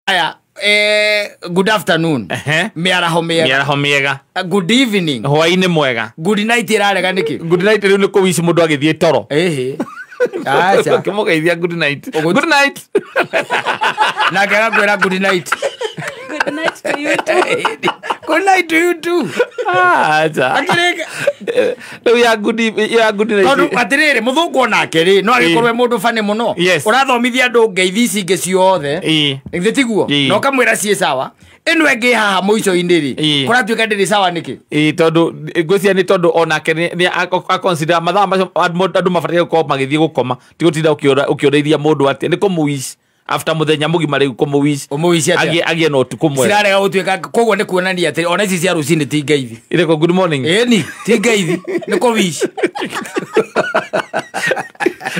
Aya, good afternoon. Mĩaraho mĩega. Mĩaraho mĩega. Good evening. Hwaĩ-inĩ mwega. Good night ĩrarega nĩkĩ? Good night rĩu nĩ kũwici mũndũ agĩthiĩ toro. Ĩhĩ. Acha. Ũkĩmũgeithia good night. Good night. Nake agakwĩra good night. Good night to you too. Good night to you too. Acha. Akĩrĩka. Rĩu ya good ya good night. Tondũ atĩrĩrĩ mũthũngũ onake rĩ no agĩkorwo e mũndũ bani mũno. Yes. Ũrathomithia andũ ngeithi ici ingĩ ciothe. Githĩ tiguo? Ĩĩ. Na ũkamwĩra ciĩ sawa. Ĩno ĩngĩ haha mũico-inĩ rĩ. Ĩĩ. Kũratuĩka ndĩrĩ sawa nĩkĩ? Ĩĩ tondũ ngwĩciria nĩ tondũ onake nĩ a-consider mathaa macio andũ mabataire gũkorwo magĩthiĩ gũkoma ti gũtinda ũkĩũrĩria mũndũ atĩa nĩ kũmũwish after mũthenya mũgima rĩu kũmũwish Ũmũwish atĩa? Agĩe na ũtukũ mwega. Cirarega gũtuĩka koguo nĩ kuonania atĩ ona ici cia rũcinĩ ti ngeithi. Irĩkũ good morning? Ĩni ti ngeithi nĩ kũwish.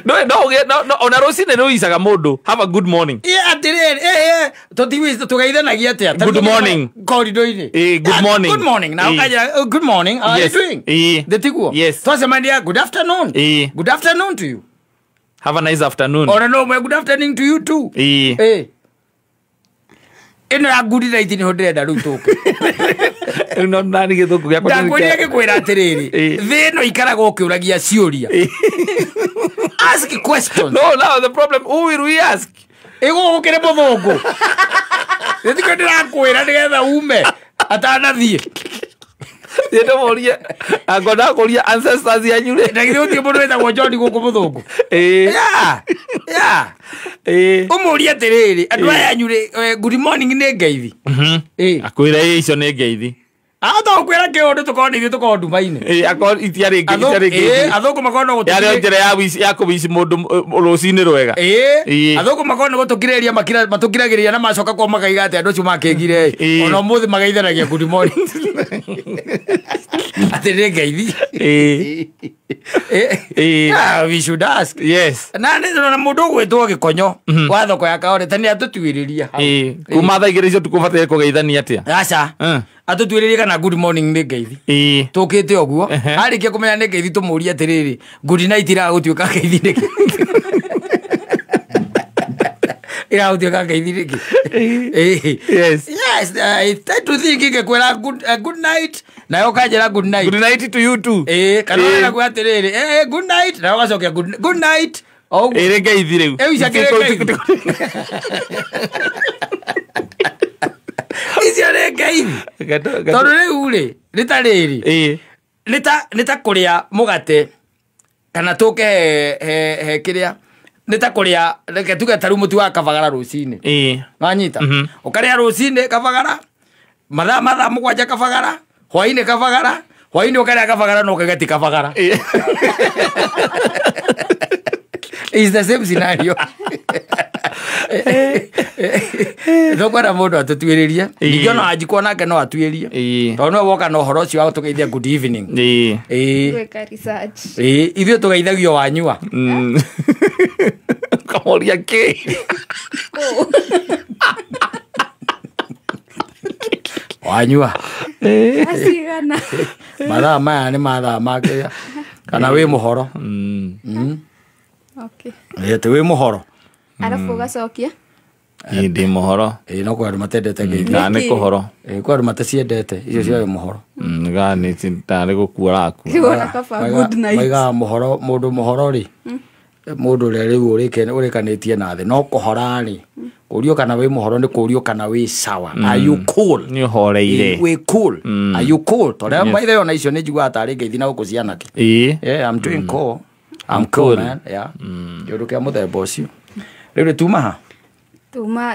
No, no, no, no, ona rũcinĩ nĩ ũicaga mũndũ have a good morning. Ĩ atĩrĩrĩ, tũtiwish tũgeithanagia atĩa? Good morning. Corridor-inĩ. Good morning. Good morning. Na ũkanjĩra, oh, good morning. How are you Yes. doing? Ĩ. Tiguo? Yes. Twacemania good afternoon. Ĩ. Good afternoon to you. Have a nice afternoon. Ona no mwe good afternoon to you too. Ĩ. Ĩ. Ĩno ya good night nĩho ndĩrenda rĩu tũke. Rĩu no nani gĩthũngũ gĩakwa nĩ Ndakwĩrire ngĩkwĩra atĩrĩrĩ, Ĩ. thĩ ĩno ikaraga ũkĩũragia ciũria. Ĩ. Ask questions. No, now the problem, who will we ask? Ĩ gũkũ gũkĩrĩ mũthũngũ. Gĩtikĩo ndĩrakwĩra nĩgetha ume atanathiĩ. Ndĩmũrie, angona kũria ancestors yanyu rĩ. Na githĩ gũtirĩ mũndũ wĩtagwo John gũkũ mũthũngũ? Ĩ. Yeah. Yeah. Ĩ. Ũmũrie atĩrĩrĩ, andũ Ĩ. aya anyu rĩ, good morning nĩ ngeithi. Ĩ. Akwĩra ĩ icio nĩ ngeithi. Ahota gũkwĩra kĩũndũ tũkorwo nĩ ithuĩ tũkorwo nduma-inĩ. Ĩ, akorwo itiarĩ itiarĩ ngeithi. Athũngũ makorwo no Yarĩ o gũtũkirĩ- njĩra ya wici, ya kũwici mũndũ rũcinĩ rwega. Ĩ. Ĩ. Athũngũ makorwo nĩ gũtũkirĩrĩria matũkiragĩrĩria na macoka kwao makaiga atĩ andũ acio makĩngire ĩ. Ĩ. Ona ũmũthĩ mageithanagia good morning. Atĩ nĩ ngeithi. Ĩ. Ĩ. Ĩ. Yeah, we should ask. Yes. Na nĩ na mũndũ ũgwĩtwo Gĩkonyo wa thoko ya Kaore ta nĩ atũtuĩrĩria hau. Ĩ. Kuma thaa igĩrĩ icio tũkũbataire kũgeithania atĩa? Aca. Atũtuĩrĩrie kana good morning nĩ ngeithi. Ĩ. Tũkĩte ũguo Ehe. arĩkia kũmenya nĩ ngeithi tũmũrie atĩrĩrĩ good night iraga gũtuĩka ngeithi nĩkĩ? Iraga gũtuĩka ngeithi nĩkĩ? Ĩ. Yes. Yes, I tend to think ingĩkwĩra good night nayo ũkanjĩra good night. Good night to you too. Ĩ, kana Ĩ. ũgakwa atĩrĩrĩ, good night nayo ũgacokia good night. O ũguo. Ĩ, nĩ ngeithi rĩu. Ĩ, icio akĩrĩ ngeithi. Icio nĩ ngeithi. Tondũ rĩu rĩ, nĩ ta rĩrĩ. Ĩ. Nĩ ta kũrĩa mũgate kana tũke he kĩrĩa nĩ ta kũrĩa reke tuge ta rĩu mũtu wa kabagara rũcinĩ. Ĩ. Wanyita? Ũkarĩa rũcinĩ kabagara, mathaa 7 kabagara, hwainĩ kabagara, hwainĩ ũkarĩa kabagara na ũkaiga ti kabagara. Ĩ. It's the same scenario. Tũkwenda mũndũ atũtuĩrĩrie. Ĩ. Ningĩ ona Wanjikũ onake no atuĩrie. Ĩ. Tondũ nĩwe woka na ũhoro ũcio wa gũtũgeithia good evening. Ĩ. Ĩ. Gwĩka research. Ĩ, ithuĩ tũgeithagio wanyua. Ũkamũria kĩ? Kũ? Wanyua. Acigana. Mathaa maya nĩ mathaa ma kĩrĩa. Kana wĩ mũhoro. Okay. Ĩ, atĩ wĩ mũhoro. Arabu ũgacokia? Ĩ, ndĩ mũhoro. Ĩ, no kwĩ andũ matendete ngeithi. Kana nĩ Nĩkĩ? kũhoro. Ĩ, kwĩ andũ mataciendete icio cia wĩ mũhoro. Kana nĩ tarĩ gũkua ũrakua. Rĩu ona kaba good night. Maigaga mũhoro, mũndũ mũhoro rĩ, mũndũ ũrĩa rĩu ũrĩkanĩtie na thĩ, no kũhora rĩ, kũrio kana wĩ mũhoro nĩ kũrio kana wĩ sawa. Are you cool? Nĩ ũhoreire. Wĩ cool. Are you cool? Tondũ by the way ona icio nĩ njiguaga tarĩ ngeithi na gũkũ cianake. Ĩ. Yeah, I'm doing cool. I'm cool, man. Yeah. Kĩũndũ kĩa mũthemba ũcio. Rĩu nĩ tuma ha?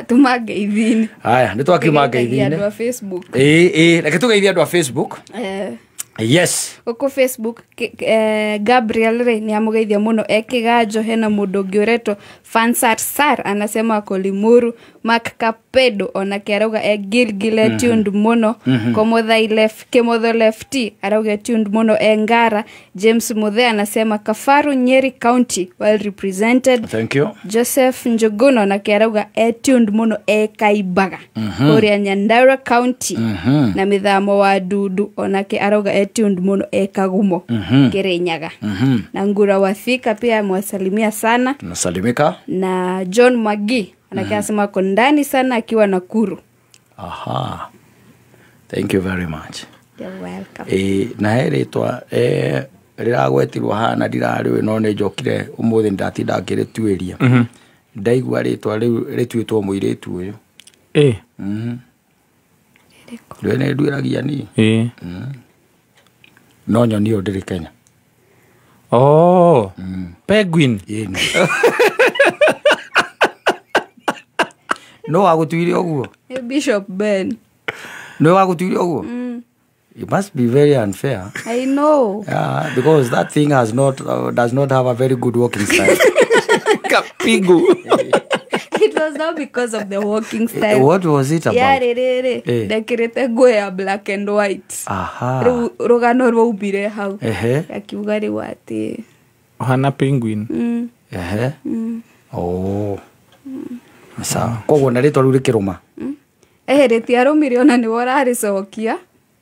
Tuma ngeithi-inĩ. Haya, nĩ twakiuma Tũgeithagia ngeithi-inĩ. andũ a Facebook. Ĩ, ĩ, reke tũgeithie andũ a Facebook. Yes. Gũkũ Facebook, Gabriel rĩ nĩ amũgeithia mũno e Kĩganjo. Hena mũndũ ũngĩ ũretwo Fansar Sar anasema ako Limuru. Mark Kapedo onake arauga e Gilgil e tuned mũno. Komothai left, Kimotho Lefty arauga e tuned mũno e Ngara. James Muthe anasema Kafaru Nyeri County well represented. Thank you. Joseph Njuguna onake arauga e tuned mũno e Kaimbaga kũrĩa Nyandarua County. Na mĩthamo wa Ndundu onake arauga e tuned mũno e Kagumo Kirinyaga. Na Ngura wa Thika pia amwasalimia sana. Nasalimika. Na John Magi Onake anasema ako ndani sana akiwa Nakuru. Aha, thank you very much. You're welcome. Ĩ, na he rĩtwa rĩragwetirwo haha na ndirarĩũĩ, no nĩ njokire ũmũthĩ ndatinda ngĩrĩtuĩria, ndaigua rĩtwa rĩu rĩtuĩtwo mũirĩtu ũyũ. Rĩu nĩ nduĩragia niĩ. No nyoni ĩyo ndĩrĩ Kenya. Oh, penguin. Ĩni no wagũtuire ũguo. Nĩ Bishop Ben. No wagũtuire ũguo. It must be very unfair. I know. Yeah, because that thing has not does not have a very good walking style. Kapigu. It was not because of the walking style. What was it about? Yarĩ rĩrĩ, ndekĩrĩte nguo ya black and white. Rĩu rũgano rwaumire hau. Akiuga rĩu atĩ Ohana penguin. Ehe. Oh. Sawa. Koguo na rĩtwa rĩu rĩkĩrũma. Ehe, rĩtiarũmire, ona nĩwe ũrarĩcokia,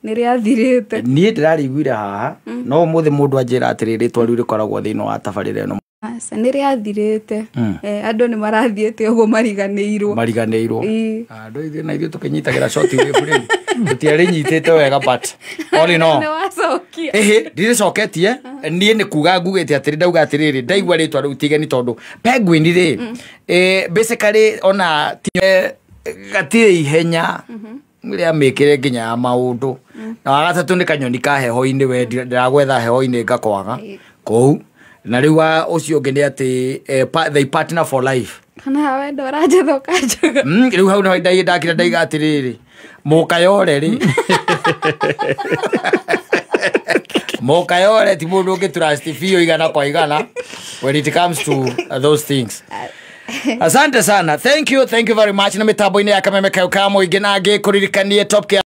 nĩ rĩathirĩte. Niĩ ndĩrarĩiguire haha, no ũmũthĩ mũndũ anjĩra atĩrĩ rĩtwa rĩu rĩkoragwo thĩinĩ wa tabarĩra ĩno. Aca, nĩ rĩathirĩte. Andũ nĩ marathiĩte ũguo mariganĩirwo. Mariganĩirwo. Ĩĩ. Andũ ithuĩ na ithuĩ tũkĩnyitagĩra short wave rĩu. Tũtiarĩnyitĩte wega, but all in all. Nĩ wacokia. Ĩhĩ, ndirĩcoketie. Niĩ nĩ kuga ngugĩte atĩrĩ, ndauga atĩrĩrĩ, ndaigua rĩtwa rĩu tigeni tondũ penguin rĩ, basically ona gatirĩ ihenya rĩa mĩkĩre nginya ya maũndũ. Na wa gatatũ nĩ kanyoni ka heho-inĩ, we ndĩragwetha heho-inĩ ngakwaga kũu. Na rĩu wa ũcio ũngĩ nĩ atĩ they partner for life. Kana wenda ũranjetha ũkanjaga. Rĩu hau nĩho ndakira ndaiga atĩrĩrĩ, mũkayore rĩ, mũkayore ti mũndũ ũngĩ trust biũ 100% when it comes to those things. Asante sana, thank you, thank you very much. Na mĩtambo-inĩ ya kameme kau ka mũingĩ na ngĩ kũririkanie top.